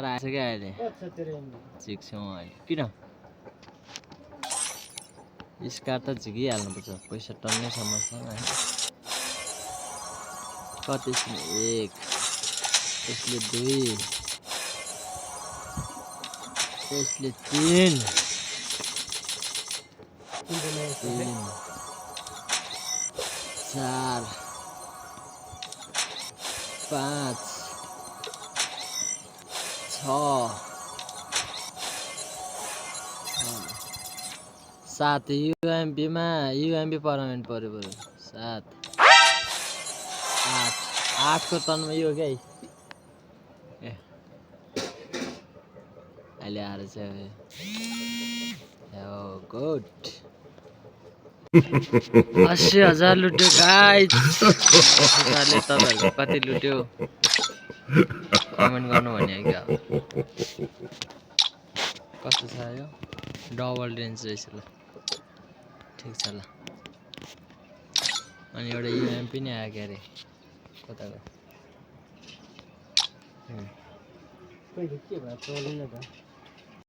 आएछ क्या अहिले झिक्छौँ अहिले किन स्कार त झिकिहाल्नुपर्छ पैसा टन्नै समस्या होइन कति एक यसले दुई यसले तीन चार पाँच छ सात युएमपीमा युएमपी पर्मानेन्ट पर्यो बरु सात आठ आठको तनमा यो क्या ए अहिले आएर चाहिँ गुड 80,000 लुट्यो गाइस तपाईँहरूको कति लुट्यो कमेन्ट गर्नु भने क्या कस्तो छ यो डबल रेन्ज रहेछ ल ठिक छ ल अनि एउटा युएमपी नि आयो क्या अरे कताको के भयो चलेन त